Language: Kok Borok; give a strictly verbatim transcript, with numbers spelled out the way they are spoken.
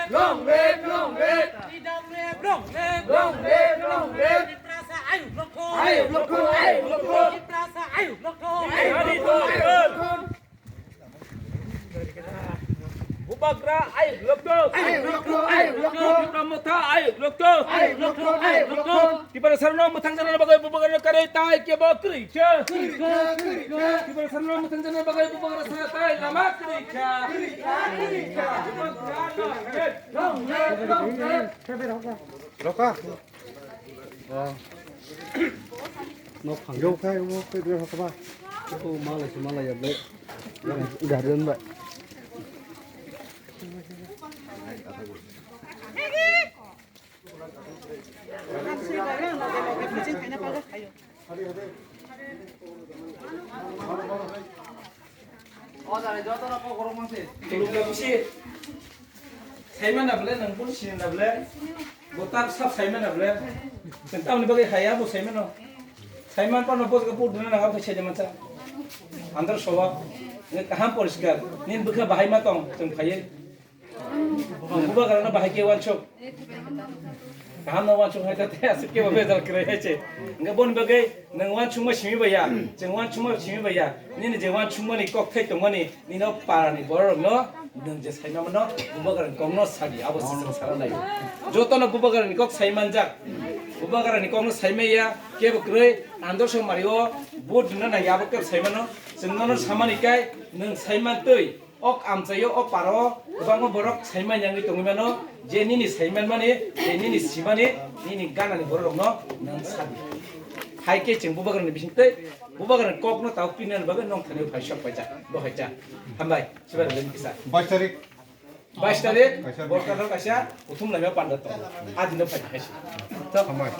Long live, long live. T W F long live. Long live, long live. Tiprasa ayuk lokthok. Ayuk lokthok, ayuk lokthok. Tiprasa ayuk lokthok. Ayuk lokthok, ayuk lokthok. Bubagra ayuk lokthok. Ayuk lokthok, ayuk lokthok. Tipra Motha ayuk lokthok. Ayuk lokthok, ayuk lokthok. Tiprasarno mwthang janani bagwi Bubagrano karwi tai kebo kwrwi kha. Kwrwi kha, kwrwi kha. Tiprasarno mwthang janani bagwi Bubagrasa tai lama kwrwi kha. Kwrwi kha, kwrwi kha. Roka. Nok phang. Yo khai mo pe de hokba. Ko malai se malai ya le. Garden ba. Khulumkha bisi saimana bole, nang bole sinina bole, bo tak sab saimana bole. Nang tamni bagwi haya bo saimano. Saiman pano bo jaga pur dina nang abo saide mansa. Andar soba. Nge kaham poriskar. Nin bwkha bahai ma tong, chwng phaiye. Bubagrano bahai khe uansuk. Kaham no uansuk hai ta te aswk khe bo bejal kwrwi hai se. Hwnkhe boni bagwi nwng uansukma simi bai ya, chwng uansukma simi bai ya. Nini je uansukmani kokthai tongmani, nino parani bororokno nwng je saima mano, Bubagrani kokno sadi, abo se chwng sana nai. Jotono Bubagrani kok sai manjak. Bubagrani kokno sai maya, kebo kwrwi, andor song mario, vote rwna nai abo kebo sai mano. Chwng nono samani kai, nwng sai mantwi. Ok amchaio, o paro kwbangma borok saiman yangwi tongwi mano, je nini saiman mani, je nini simani, nini ganani bororokno nang sadi. Hai khe chwng Bubagrani bisingtwi, Bubagrani kokno tabuk pinani bagwi nong thani phai sok paijak, bo hai cha. Hambai, sibai rwlani kisa. Bais tarik. Bais tarik, Bais tarik. Borok kaisa kuthum laima panda tongo. A dino phai khaisi. Hambai.